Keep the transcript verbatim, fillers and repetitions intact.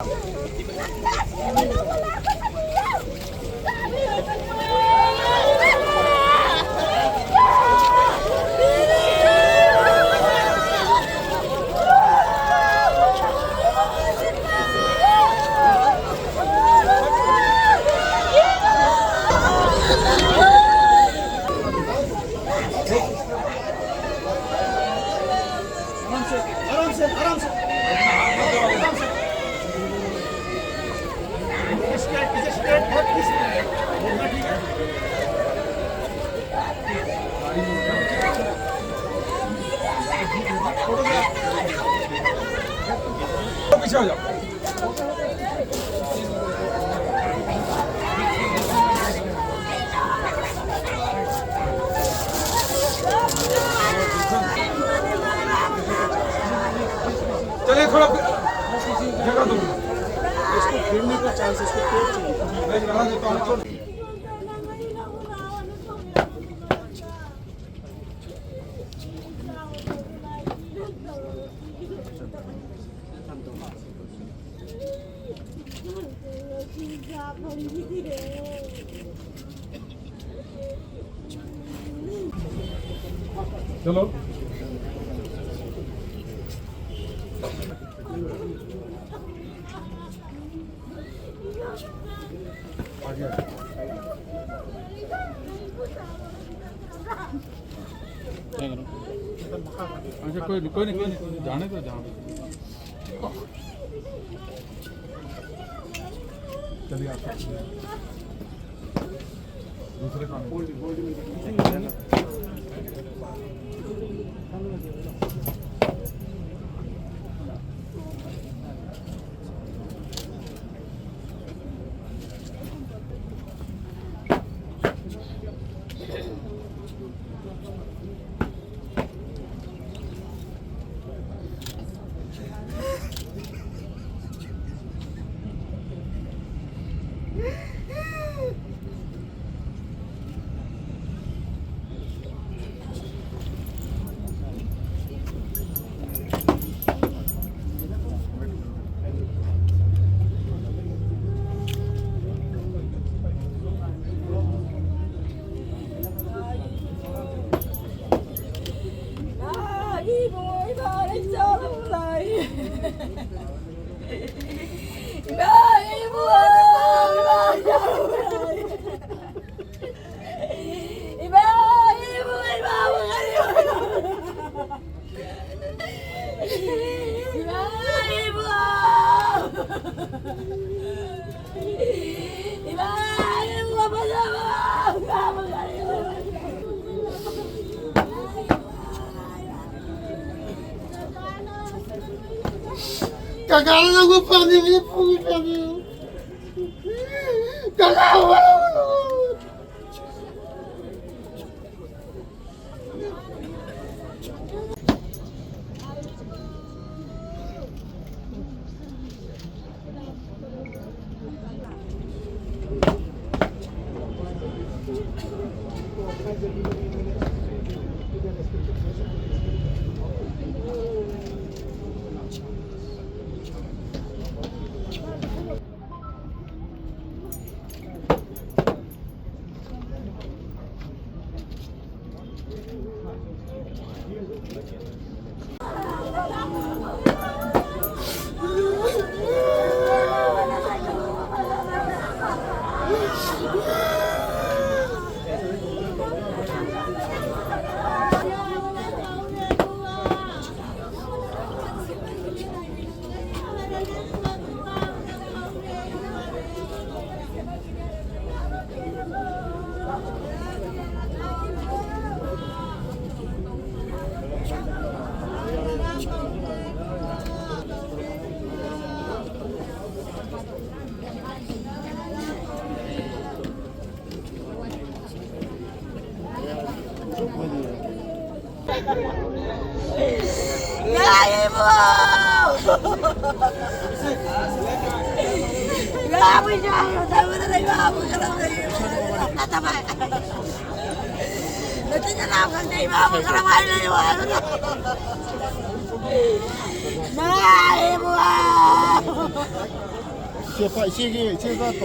आराम से, आराम से, आराम से। आराम से। पीछे स्ट्रेट, पीछे स्ट्रेट, बहुत पीछे। घूमना ठीक है। पीछे हो जाओ। चलिए, थोड़ा जगह दो। इसको फिरने का चांस, इसको तेज चाहिए। मैं जगह देता हूँ। चलो। अच्छा, कोई नहीं, कोई नहीं, कोई नहीं, जाने दो, जाने दो। चलिए, आप दूसरे काम। ꯀꯅꯥꯅꯣ ꯅꯪꯕꯨ ꯄꯥꯝꯗꯦ? ꯃꯤ ꯄꯨꯡ ꯄꯥꯝꯗꯦ꯫ ꯀꯅꯥ? ꯏꯆꯦ, ꯏꯆꯦꯒꯤ, ꯏꯆꯦꯒ